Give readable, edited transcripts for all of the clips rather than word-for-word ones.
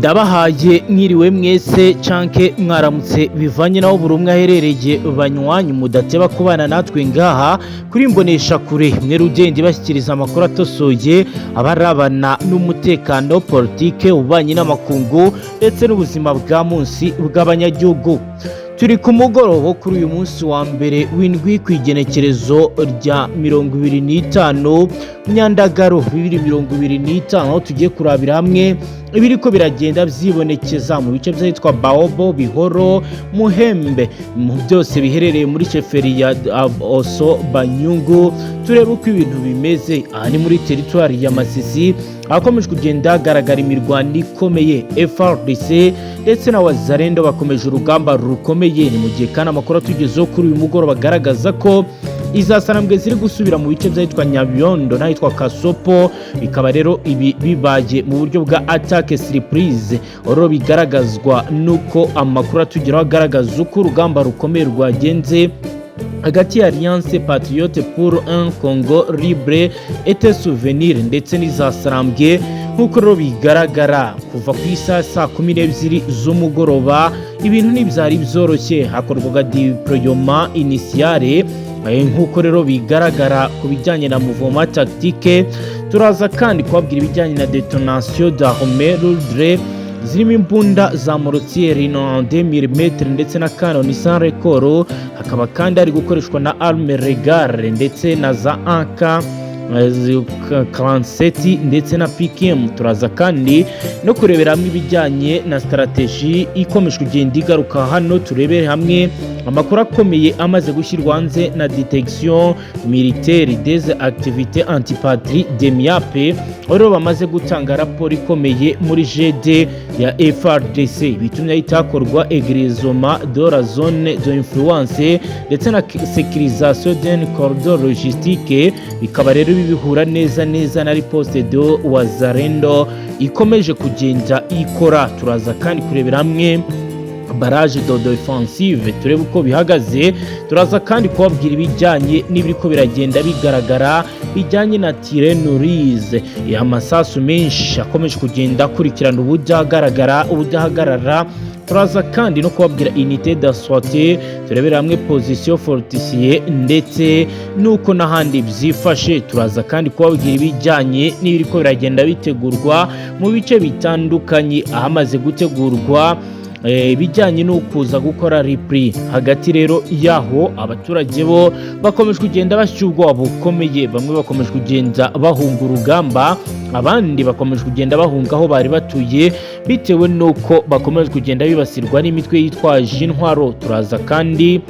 Ndabahaye mwiriwe mwese canke mwaramutse, bivanye naho buri umwe aherereye. Banywanyi mudateba kubana natwe ngaha kuri Mbonesha Kure, mwe rugende bashyikiriza amakuru atosoye abarabana n'umutekano, politike, ububanyi n'amakungu ndetse n'ubuzima bwa munsi bw'abanyagihugu. Turi ku mugoroba kuri uyu munsi wa mbere w'indwi, ku igenekerezo rya 25 Myandagaro 2025, aho tugiye kurabira hamwe ibiriko biragenda vyibonekeza mu bice vy'ahitwa Baobo, Bihoro, Muhembe, mu byose biherereye muri chefferie ya Oso Banyungu. Turebe uko ibintu bimeze. Aha ni muri teritwari ya Masisi, ahakomeje kugenda hagaragara imirwano ikomeye. FARDC ndetse na Wazalendo bakomeje urugamba rukomeye. Ni mu gihe kandi amakuru atugezeho kuri uyu mugoroba agaragaza ko izasarambwe ziri gusubira mu bice by'ahitwa Nyabyondo n'ahitwa Kasopo. Bikaba rero ibi bibaye mu buryo bwa attaque surprise. Rero bigaragazwa nuko amakuru atugeraho agaragaza uko urugamba rukomeye rwagenze hagati ya Alliance Patriote pour un Congo Libre et Souverain ndetse n'izasarambwe. Nk'uko rero bigaragara, kuva ku isaha saa 12 z'umugoroba ibintu ntibyari byoroshye, hakorwaga déploiement initial. Nk'uko rero bigaragara ku bijyanye na mouvement tactique, turaza kandi kubabwira ibijyanye na détonation d'armes lourdes zirimo imbunda za mortier 2 mm ndetse na canon sans recours. Hakaba kandi hari gukoreshwa na arme légère ndetse na za AK 47 ndetse na PKM. Turaza kandi no kurebera hamwe ibijyanye na stratégie ikomeje kugenda igaruka hano. Turebere hamwe amakuru akomeye amaze gushyirwa hanze na Direction Militaire des Activités Anti-Patrie DEMIAP, aho bamaze gutanga raporo ikomeye muri GD ya FARDC, bitumye hahita hakorwa élargissement de la zone d'influence ndetse na sécurisation d'un corridor logistique. Bikaba rero bihura neza neza na riposte de Wazalendo ikomeje kugenda ikora. Turaza kandi kurebera hamwe barrage de défensive, turebe uko bihagaze. Turaza kandi kubabwira ibijyanye n'ibiriko biragenda bigaragara bijyanye na tirs nourris, amasasu menshi akomeje kugenda akurikirana ubudahagaragara, ubudahagarara. Turaza kandi no kubabwira unité d'assaut, turebera hamwe position fortifiée ndetse n'uko n'ahandi byifashe. Turaza kandi kubabwira ibijyanye n'ibiriko biragenda bitegurwa mu bice bitandukanye, ahamaze gutegurwa ibijyanye no kuza gukora repli. Hagati rero yaho, abaturage bo bakomeje kugenda bashyira ubwoba bukomeye. Bamwe bakomeje kugenda bahunga urugamba, abandi bakomeje kugenda bahunga aho bari batuye bitewe n'uko bakomeje kugenda bibasirwa n'imitwe yitwaje intwaro. Turaza kandi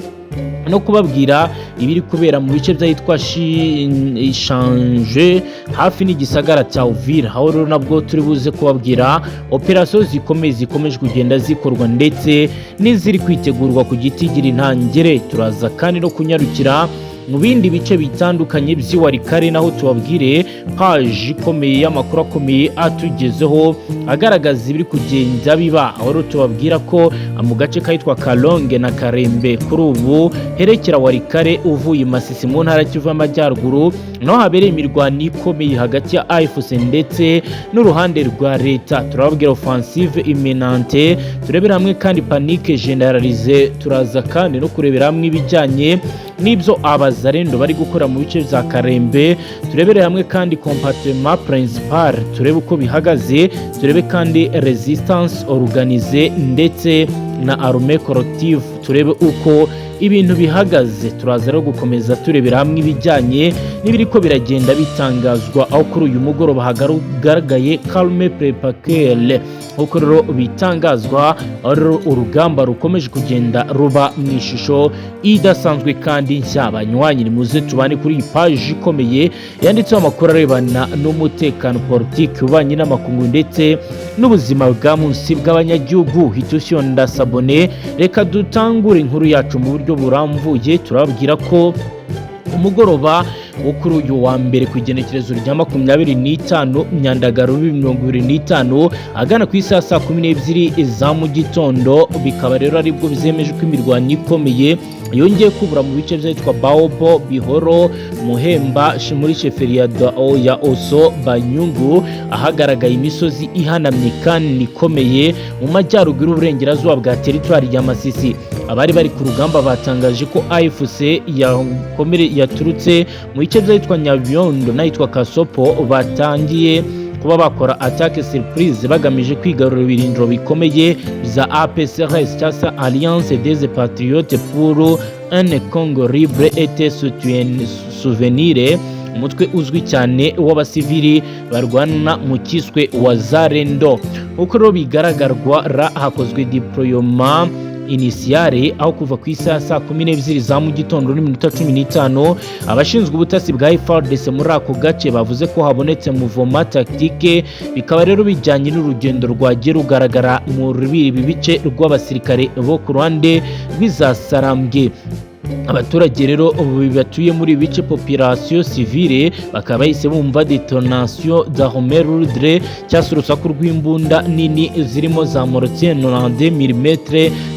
no kubabwira ibiri kubera mu bice by'ahitwa Shanje hafi n'igisagara cya Uvira, aho rero nabwo turi buze kubabwira operasiyo zikomeye zikomeje kugenda zikorwa ndetse n'iziri kwitegurwa ku giti gira intangere. Turaza kandi no kunyarukira mu bindi bice bitandukanye by'iwarikare, naho tubabwire paji ikomeye y'amakuru akomeye atugezeho agaragaza ibiri kugenda biba, aho rero tubabwira ko mu gace kahitwa Kalonge na Karembe, kuri ubu herekera Warikare uvuye i Masisi mu ntara Kivu y'Amajyaruguru, naho habereye imirwano ikomeye hagati ya AFC ndetse n'uruhande rwa leta. Turababwira offensive imminente, turebera hamwe kandi panique généralisée. Turaza kandi no kurebera hamwe ibijyanye n'ibyo abazarendo bari gukora mu bice bya Karembe. Turebere hamwe kandi compartiment principal, turebe uko bihagaze. Turebe kandi résistance organisée ndetse na armée collective, turebe uko ibintu bihagaze. Turaza rero gukomeza turebera hamwe ibijyanye n'ibiriko biragenda bitangazwa, aho kuri uyu mugoroba hagaragaye calme précaire. Nk'uko rero bitangazwa, aho rero urugamba rukomeje kugenda ruba mu ishusho idasanzwe kandi nshya. Banywanyi, nimuze tubane kuri iyi paji ikomeye yanditseho amakuru arebana n'umutekano, politiki, ububanyi n'amakungu ndetse n'ubuzima bwa munsi bw'abanyagihugu. Hita ndasabone, reka dutangure inkuru yacu mu buryo burambuye. Turababwira ko umugoroba wo kuri uyu wa mbere ku igenekerezo rya 25 Myandagaro 2025, agana ku isaha 12:00 za mu gitondo. Bikaba rero aribwo bizemeje ko imirwano ikomeye yongeye kubura mu bice byitwa Baobo, Bihoro, Muhemba muri chefferie ya Oso Banyungu, ahagaragaye imisozi ihanamye kandi ikomeye mu majyaruguru y'uburengerazuba bwa teritwari ya Masisi. Abari bari ku rugamba batangaje ko AFC yakomere yaturutse mu bice byitwa Nyabyondo n'ahitwa Kasopo batangiye kuba bakora attaque surprise bagamije kwigarurira ibirindiro bikomeye bya APCRS, cyangwa se Alliance des Patriotes pour un Congo libre et souverain, umutwe uzwi cyane w'abasivili barwana mu kiswe Wazalendo. Nk'uko rero bigaragarwa, hakozwe déploiement initial, aho kuva ku isaha 12:00 za mu gitondo n'iminota 15, abashinzwe ubutasi bwa FARDC muri ako gace bavuze ko habonetse mouvement tactique. Bikaba rero bijyanye n'urugendo rwagiye rugaragara muri ibi bice rw'abasirikare bo ku ruhande rw'izasarambwe. Abaturage rero batuye muri ibi bice, population civile, bakaba bahise bumva détonation d'armes lourdes, cyangwa se urusaku rw'imbunda nini zirimo za mortier 92 mm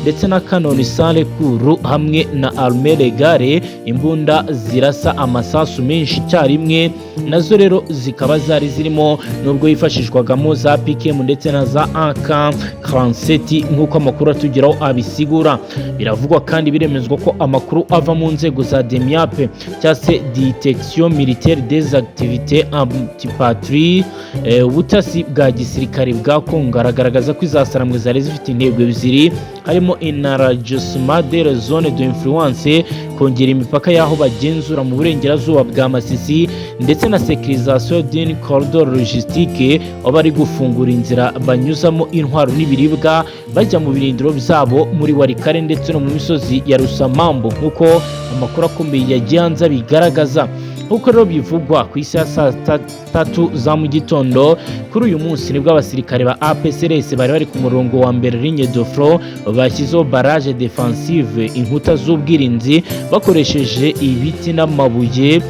ndetse na canon sans recours, hamwe na arme légère, imbunda zirasa amasasu menshi icyarimwe. Nazo rero zikaba zari zirimo, nubwo hifashishwagamo za PKM ndetse na za AK 47, nk'uko amakuru atugeraho abisigura. Biravugwa kandi biremezwa ko amakuru ava mu nzego za DEMIAP, cyangwa se Détection Militaire des Activités Antipatrie, ubutasi bwa gisirikare bwa Kongo, aragaragaza ko izasaramwe zari zifite intego ebyiri, harimo élargissement de la zone d'influence, kongera imipaka y'aho bagenzura mu burengerazuba bwa Masisi, ndetse na sécurisation d'un corridor logistique, aho bari gufungura inzira banyuzamo intwaro n'ibiribwa bajya mu birindiro byabo muri Walikale ndetse no mu misozi ya Rusamambu, nk'uko amakuru akomeye yagiye hanze abigaragaza. Nk'uko rero bivugwa, ku isi ya 3:00 za mu gitondo kuri uyu munsi, nibwo abasirikare ba APCRS bari bari ku murongo wa mbere, ligne de front, bashyizeho barrage défensive, inkuta z'ubwirinzi, bakoresheje ibiti n'amabuye,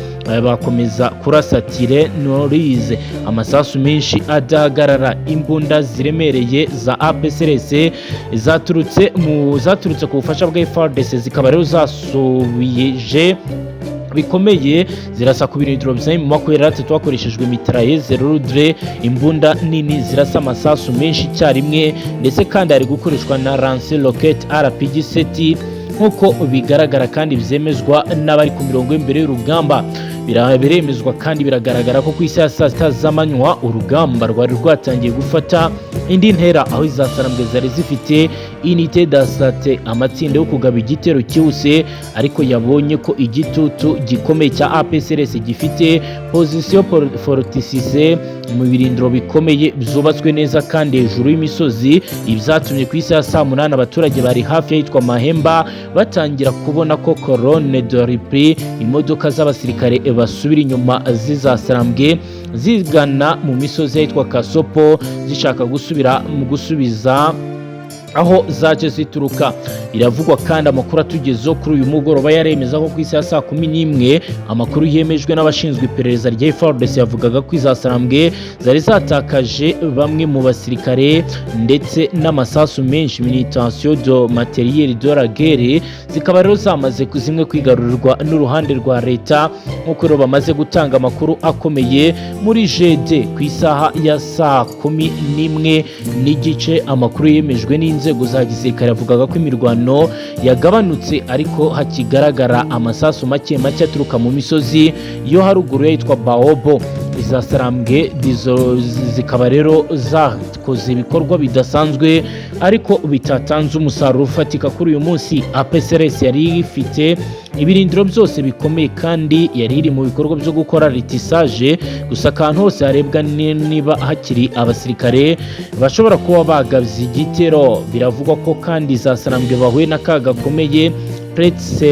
bakomeza kurasa tir nourri, amasasu menshi adahagarara. Imbunda ziremereye za APCRS zaturutse ku bufasha bwa FARDC zikaba rero zasubije bikomeye, zirasa ku birindiro bya M23 hakoreshejwe mitrailleuse lourde, imbunda nini zirasa amasasu menshi icyarimwe, ndetse kandi hari gukoreshwa na lance roquette RPG 7, nk'uko bigaragara kandi byemezwa n'abari ku mirongo y'imbere y'urugamba. Biremezwa kandi biragaragara ko ku isi ya 6:00 z'amanywa urugamba rwari rwatangiye gufata indi ntera, aho izasarambwe zari zifite unité d'assaut, amatsinda yo kugaba igitero cyihuse, ariko yabonye ko igitutu gikomeye cya APCRS gifite position fortifiée mu birindiro bikomeye byubatswe neza kandi hejuru y'imisozi. Ibyatumye ku isi ya 8:00 abaturage bari hafi y'ahitwa Mahemba batangira kubona ko colonne de repli, imodoka z'abasirikare basubira inyuma zizasarambwe zigana mu misozi y'ahitwa Kasopo, zishaka gusubira mu gusubiza aho zaje zituruka. Biravugwa kandi, amakuru atugezeho kuri uyu mugoroba yaremeza ko ku isi ya 11:00, amakuru yemejwe n'abashinzwe iperereza rya FARDC yavugaga ko izasarambwe zari zatakaje bamwe mu basirikare ndetse n'amasasu menshi, munitions de matériel de la guerre, zikaba rero zamaze zimwe kwigarurirwa n'uruhande rwa leta, nk'uko rero bamaze gutanga amakuru akomeye muri GD ku isaha ya 11:30. Amakuru yemejwe n'inzego za gisirikare avugaga ko imirwano yagabanutse, ariko hakigaragara amasasu make make aturuka mu misozi yo haruguru yitwa Baobo. Izasarambwe zikaba rero zakoze ibikorwa bidasanzwe, ariko bitatanze umusaruro ufatika kuri uyu munsi. APCRS yari ifite ibirindiro byose bikomeye kandi yari iri mu bikorwa byo gukora ratissage gusa, akantu hose harebwa niba hakiri abasirikare bashobora kuba bagabye igitero. Biravugwa ko kandi zasarambwe bahuye n'akaga gakomeye, pertes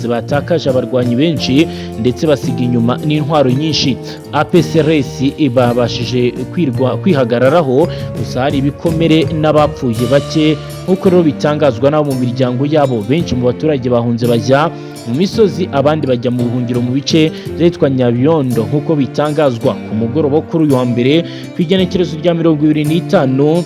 batakaje abarwanyi benshi ndetse basiga inyuma n'intwaro nyinshi. APCRS babashije kwihagararaho, gusa hari ibikomere n'abapfuye bake, nk'uko rero bitangazwa n'abo mu miryango yabo. Benshi mu baturage bahunze bajya mu misozi, abandi bajya mu buhungiro mu bice byitwa Nyabiondo, nk'uko bitangazwa. Ku mugoroba kuri uyu wa mbere, ku igenekerezo rya 25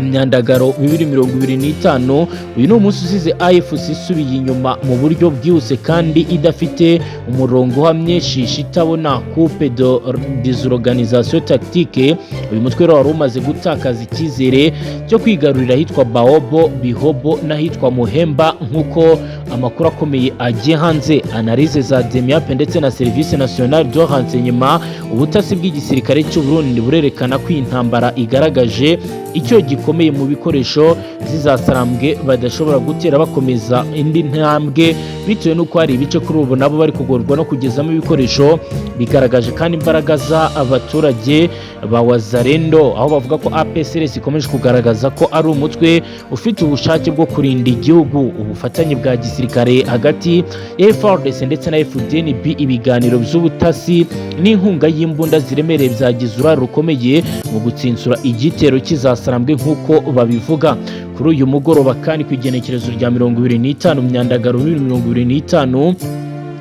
Myandagaro 2025, uyu ni umunsi usize AFC isubiye inyuma mu buryo bwihuse kandi idafite umurongo uhamye, shisha itabona, coupe de désorganisation tactique. Uyu mutwe rero wari umaze gutakaza icyizere cyo kwigarurira ahitwa Baobo, Bihobo n'ahitwa Muhemba, nk'uko amakuru akomeye agiye hanze. Analyse za DEMIAP ndetse na Service National de Renseignement, ubutasi bw'igisirikare cy'u Burundi, burerekana ko iyi ntambara igaragaje icyo gikomeye mu bikoresho zizasarambwe badashobora gutera bakomeza indi ntambwe, bitewe n'uko hari ibice kuri ubu nabo bari kugorwa no kugezamo ibikoresho. Bigaragaje kandi imbaraga z'abaturage ba Wazalendo, aho bavuga ko APCRS ikomeje kugaragaza ko ari umutwe ufite ubushake bwo kurinda igihugu. Ubufatanye bwa gisirikare hagati ya FARDC ndetse na FDNB, ibiganiro by'ubutasi n'inkunga y'imbunda ziremereye byagize uruhare rukomeye mu gutsinsura igitero kizasarambwe, nk'uko babivuga. Kuri uyu mugoroba kandi, ku igenekerezo rya 25 Myandagaro 2025,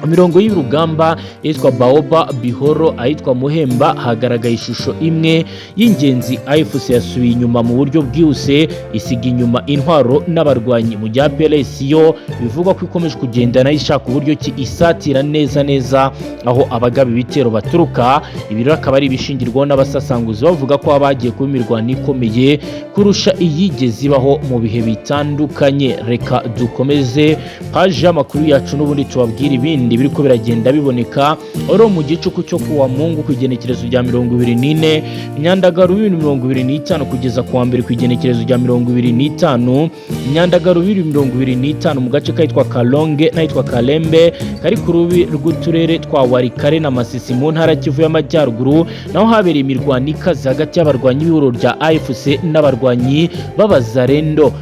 imirongo y'urugamba yitwa Baoba, Bihoro, ahitwa Muhemba hagaragaye ishusho imwe y'ingenzi: AFC yasubiye inyuma mu buryo bwihuse, isiga inyuma intwaro n'abarwanyi, mu gihe APRS yo bivugwa ko ikomeje kugenda nayo ishaka uburyo ki isatira neza neza aho abagaba ibitero baturuka. Ibi rero akaba ari ibishingirwaho n'abasasanguzi bavuga ko haba hagiye kuba imirwano ikomeye kurusha iyigeze ibaho mu bihe bitandukanye. Reka dukomeze paji y'amakuru yacu n'ubundi tubabwire ibindi biriko biragenda biboneka. Oro mu gicuku cyo kuwa Mungu, ku igenekerezo rya 24 Myandagaro 2025, kugeza kuwa mbere, ku igenekerezo rya 25 Myandagaro 2025, mu gace kahitwa Kalonge n'ahitwa Kalembe kari ku rubi rw'uturere twa Walikale na Masisi mu ntara Kivu y'Amajyaruguru, naho habereye imirwano ikaze hagati y'abarwanyi b'ihuriro rya AFC n'abarwanyi b'Abazarendo.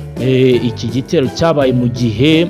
Iki gitero cyabaye mu gihe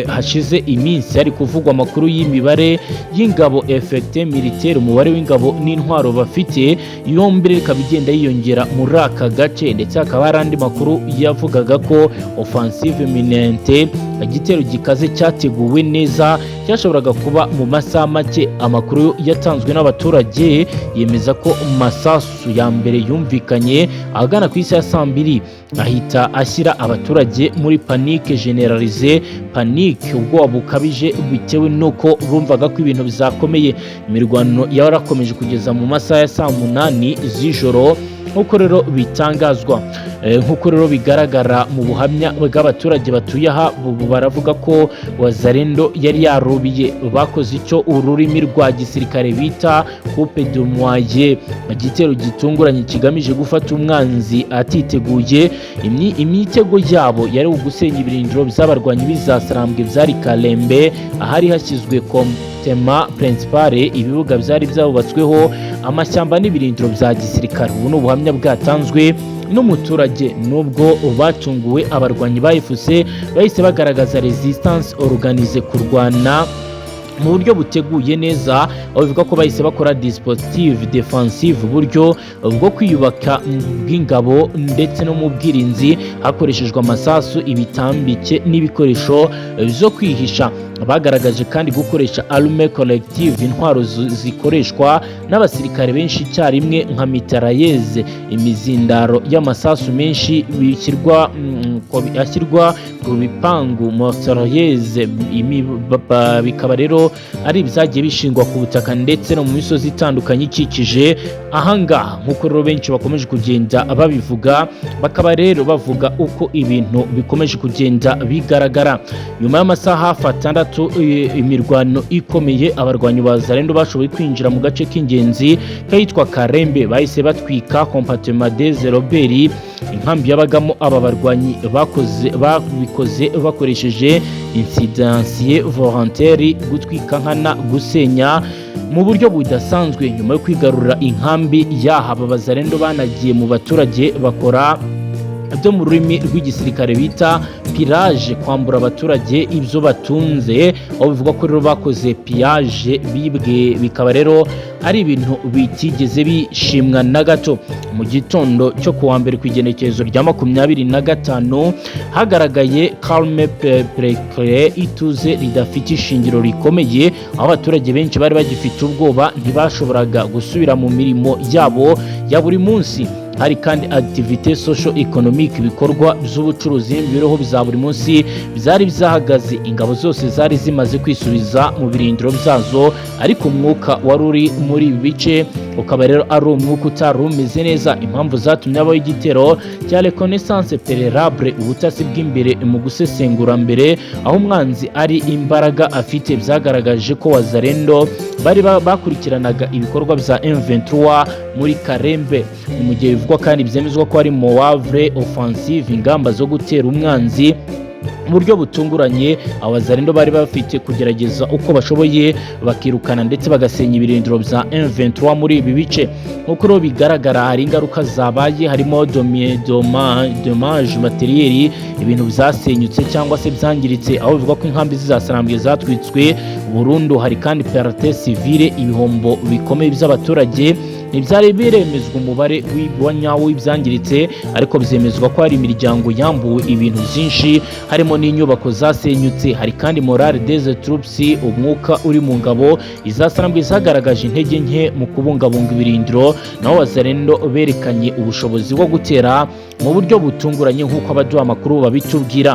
hashize iminsi hari kuvugwa amakuru y'imibare y'ingabo, effectif militaire, umubare w'ingabo n'intwaro bafite, yombi ikaba igenda yiyongera muri aka gace. Ndetse hakaba hari andi makuru yavugaga ko offensive imminente, igitero gikaze cyateguwe neza, cyashoboraga kuba mu masaha make. Amakuru yatanzwe n'abaturage yemeza ko masasu ya mbere yumvikanye ahagana ku isaha ya saa 2, ahita ashyira abaturage muri panique généralisée, panique, ubwoba bukabije, bitewe n'uko bumvaga ko ibintu bizakomeye. Imirwano yarakomeje kugeza mu masaha ya saa 8 z'ijoro, nk'uko rero bitangazwa. Nk'uko rero bigaragara mu buhamya bw'abaturage batuye aha, baravuga ko Wazarendo yari yarubiye, bakoze icyo ururimi rwa gisirikare bita coupe de moyen, igitero gitunguranye kigamije gufata umwanzi atiteguye. Imitego yabo yari ugusenya ibirindiro by'abarwanyi b'izasarambwe byari Kalembe, ahari hashyizwe campement principal, ibibuga byari byarubatsweho, amashyamba n'ibirindiro bya gisirikare. Ubu ni ubuhamya bwatanzwe n'umuturage. Nubwo batunguwe, abarwanyi ba AFC bahise bagaragaza résistance organisée, kurwana mu buryo buteguye neza, aho bivuga ko bahise bakora dispositif défensive, uburyo bwo kwiyubaka bw'ingabo ndetse no mu bwirinzi, hakoreshejwe amasasu, ibitambike n'ibikoresho byo kwihisha. Bagaragaje kandi gukoresha arme collective, intwaro zikoreshwa n'abasirikare benshi icyarimwe, nka mitrailleuse, imizindaro y'amasasu menshi bishyirwa ashyirwa ku bipangu, mortalize. Bikaba rero ari ibyagiye bishingwa ku butaka ndetse no mu misozi itandukanye ikikije ahangaha, nk'uko rero benshi bakomeje kugenda babivuga. Bakaba rero bavuga uko ibintu bikomeje kugenda bigaragara. Nyuma y'amasaha hafi 6 imirwano ikomeye, abarwanyi ba Zalendo bashoboye kwinjira mu gace k'ingenzi kahitwa Karembe. Bahise batwika campement des Rebelles, inkambi yabagamo aba barwanyi. Bakoze, babikoze bakoresheje incendies volontaires, gutwika nkana, gusenya mu buryo budasanzwe. Nyuma yo kwigarurira inkambi yaha, aba Bazalendo banagiye mu baturage bakora Byo mu rurimi rw'igisirikare bita pillage, kwambura abaturage ibyo batunze, aho bivuga ko rero bakoze pillage, bibwe, bikaba rero ari ibintu bitigeze bishimwa na gato. Mu gitondo cyo kuwa mbere, ku igenekerezo rya 25, hagaragaye calme précaire, ituze ridafite ishingiro rikomeye, aho abaturage benshi bari bagifite ubwoba, ntibashoboraga gusubira mu mirimo yabo ya buri munsi. Hari kandi activité socio-économique, ibikorwa by'ubucuruzi n'imibereho bya buri munsi byari byahagaze. Ingabo zose zari zimaze kwisubiza mu birindiro byazo, ariko umwuka wari uri muri ibi bice ukaba rero ari umwuka utari umeze neza. Impamvu zatumye habaho igitero cya reconnaissance préalable, ubutasi bw'imbere mu gusesengura mbere aho umwanzi ari, imbaraga afite, byagaragaje ko Wazalendo bari bakurikiranaga ibikorwa bya M23 muri Karembe. Ni mu gihe bivugwa kandi byemezwa ko ari manœuvre offensive, ingamba zo gutera umwanzi mu buryo butunguranye. Abazalendo bari bafite kugerageza uko bashoboye bakirukana ndetse bagasenya ibirindiro bya M23 muri ibi bice. Nk'uko rero bigaragara, hari ingaruka zabaye, harimo dommage matériel, ibintu byasenyutse cyangwa se byangiritse, aho bivuga ko inkambi z'izasarambwe zatwitswe burundu. Hari kandi perte civile, ibihombo bikomeye by'abaturage. Ntibyari biremezwa umubare wa nyawo w'ibyangiritse, ariko byemezwa ko hari imiryango yambuwe ibintu byinshi, harimo n'inyubako zasenyutse. Hari kandi morale des troupes, umwuka uri mu ngabo. Izasarambwe zagaragaje intege nke mu kubungabunga ibirindiro, naho Wazalendo berekanye ubushobozi bwo gutera mu buryo butunguranye, nk'uko abaduha amakuru babitubwira.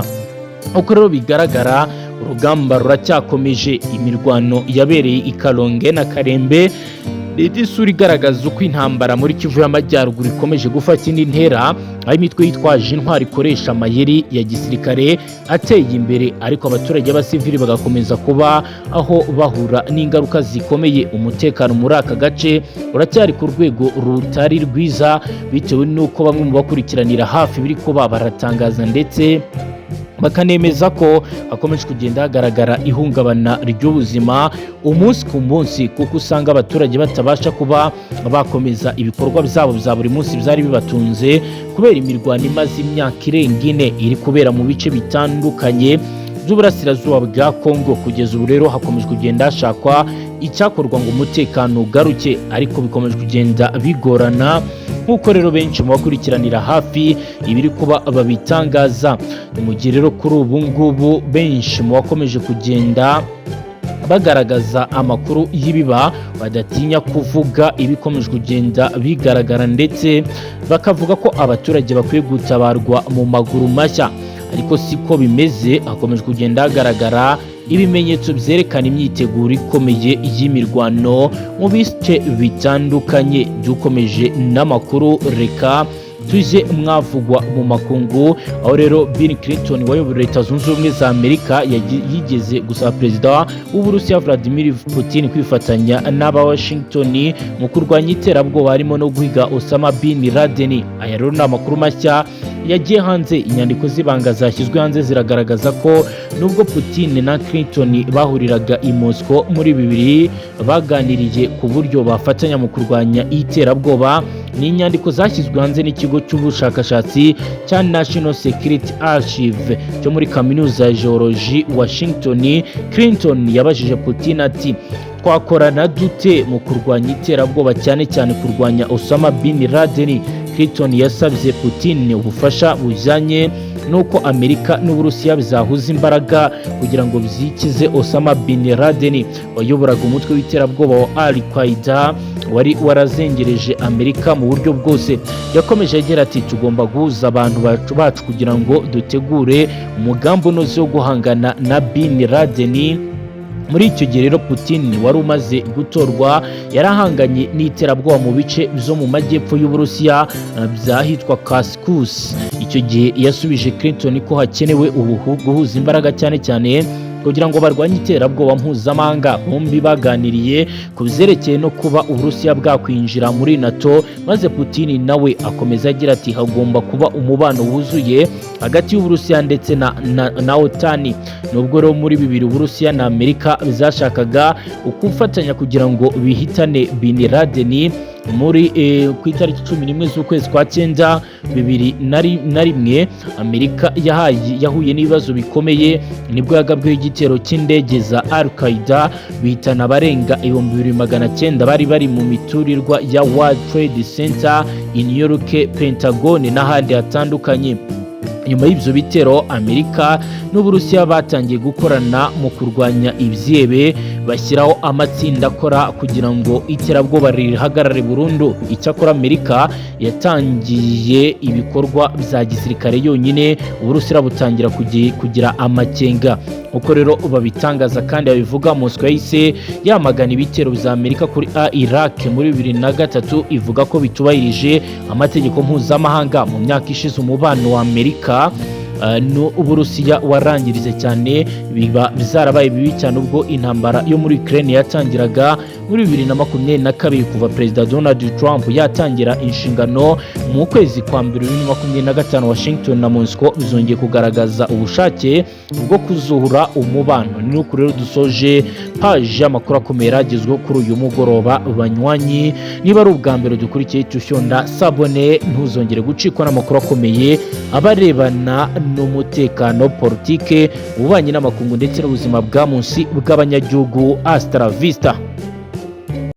Uko rero bigaragara, urugamba ruracyakomeje. Imirwano yabereye i Kalonge na Karembe leta, isura igaragaza uko intambara muri Kivu y'Amajyaruguru ikomeje gufata indi ntera, aho imitwe yitwaje intwaro ikoresha amayeri ya gisirikare ateye imbere, ariko abaturage b'abasivili bagakomeza kuba aho bahura n'ingaruka zikomeye. Umutekano muri aka gace uracyari ku rwego rutari rwiza, bitewe n'uko bamwe mu bakurikiranira hafi biri kuba baratangaza ndetse bakanemeza ko hakomeje kugenda hagaragara ihungabana ry'ubuzima umunsi ku munsi, kuko usanga abaturage batabasha kuba bakomeza ibikorwa byabo bya buri munsi byari bibatunze, kubera imirwano imaze imyaka irenga 4 iri kubera mu bice bitandukanye by'uburasirazuba bwa Kongo. Kugeza ubu rero hakomeje kugenda hashakwa icyakorwa ngo umutekano ugaruke, ariko bikomeje kugenda bigorana, nk'uko rero benshi mu bakurikiranira hafi ibiri kuba babitangaza. Ni mu gihe rero kuri ubu ngubu benshi mu bakomeje kugenda bagaragaza amakuru y'ibiba badatinya kuvuga ibikomeje kugenda bigaragara, ndetse bakavuga ko abaturage bakwiye gutabarwa mu maguru mashya, ariko siko bimeze. Hakomeje kugenda hagaragara ibimenyetso byerekana imyiteguro ikomeye y'imirwano mu bice bitandukanye. Dukomeje n'amakuru, reka tujye mwavugwa mu makungu, aho rero Bill Clinton wayoboye Leta Zunze Ubumwe za Amerika yigeze gusaba Perezida w'Uburusiya Vladimir Putin kwifatanya n'aba Washington mu kurwanya iterabwoba, harimo no guhiga Osama bin Laden. Aya rero ni amakuru mashya yagiye hanze. Inyandiko z'ibanga zashyizwe hanze ziragaragaza ko nubwo Putin na Clinton bahuriraga i Moscow muri 2000, baganiriye ku buryo bafatanya mu kurwanya iterabwoba. Ni inyandiko zashyizwe hanze n'ikigo cy'ubushakashatsi cya National Security Archive cyo muri Kaminuza ya George Washington. Clinton yabajije Putin ati: "Twakorana dute mu kurwanya iterabwoba, cyane cyane kurwanya Osama bin Laden?" Clinton yasabye Putin ubufasha bujyanye n'uko Amerika n'Uburusiya bizahuza imbaraga kugira ngo byikize Osama bin Laden, wayoboraga umutwe w'iterabwoba wa Al Qaeda wari warazengereje Amerika mu buryo bwose. Yakomeje agira ati: "Tugomba guhuza abantu bacu kugira ngo dutegure umugambi unoze wo guhangana na bin Laden." Muri icyo gihe rero, Putin wari umaze gutorwa yarahanganye n'iterabwoba mu bice byo mu majyepfo y'Uburusiya byahitwa Kaskus. Icyo gihe yasubije Clinton ko hakenewe guhuza imbaraga, cyane cyane kugira ngo barwanye iterabwoba mpuzamahanga. Bombi baganiriye ku byerekeye no kuba Uburusiya bwakwinjira muri NATO, maze Putin nawe akomeza agira ati: "Hagomba kuba umubano wuzuye hagati y'Uburusiya ndetse na OTAN." Nubwo rero muri 2000 Uburusiya na Amerika zashakaga ukufatanya kugira ngo bihitane bin Laden. Muri ku itariki 11 z'ukwezi kwa cyenda 2001, Amerika yahuye n'ibibazo bikomeye. Nibwo yagabweho igitero cy'indege za Al Qaeda, bihitana abarenga 2900 bari mu miturirwa ya World Trade Center i New York, Pentagon n'ahandi hatandukanye. Nyuma y'ibyo bitero, Amerika n'Uburusiya batangiye gukorana mu kurwanya ibyihebe, bashyiraho amatsinda akora kugira ngo iterabwoba rihagarare burundu. Icyakora Amerika yatangiye ibikorwa bya gisirikare yonyine, Uburusiya butangira kugira amakenga. Uko rero babitangaza kandi babivuga, Moscow yahise yamagana ibitero bya Amerika kuri Iraq muri 2003, ivuga ko bitubahirije amategeko mpuzamahanga. Mu myaka ishize, umubano wa Amerika n'Uburusiya warangiritse cyane, biba byarabaye bibi cyane ubwo intambara yo muri Ukraine yatangiraga muri 2022. Kuva Perezida Donald Trump yatangira inshingano mu kwezi kwa mbere 2025, Washington na Moscow bizongeye kugaragaza ubushake bwo kuzuhura umubano. Ni uku rero dusoje paji y'amakuru akomeye yaragezweho kuri uyu mugoroba. Banywanyi, niba ari ubwa mbere dukurikiye, tushyonda s'abonner, ntuzongere gucikwa n'amakuru akomeye abarebana n'umutekano, politike, ububanyi n'amakungu ndetse n'ubuzima bwa munsi bw'abanyagihugu. Hasta la vista.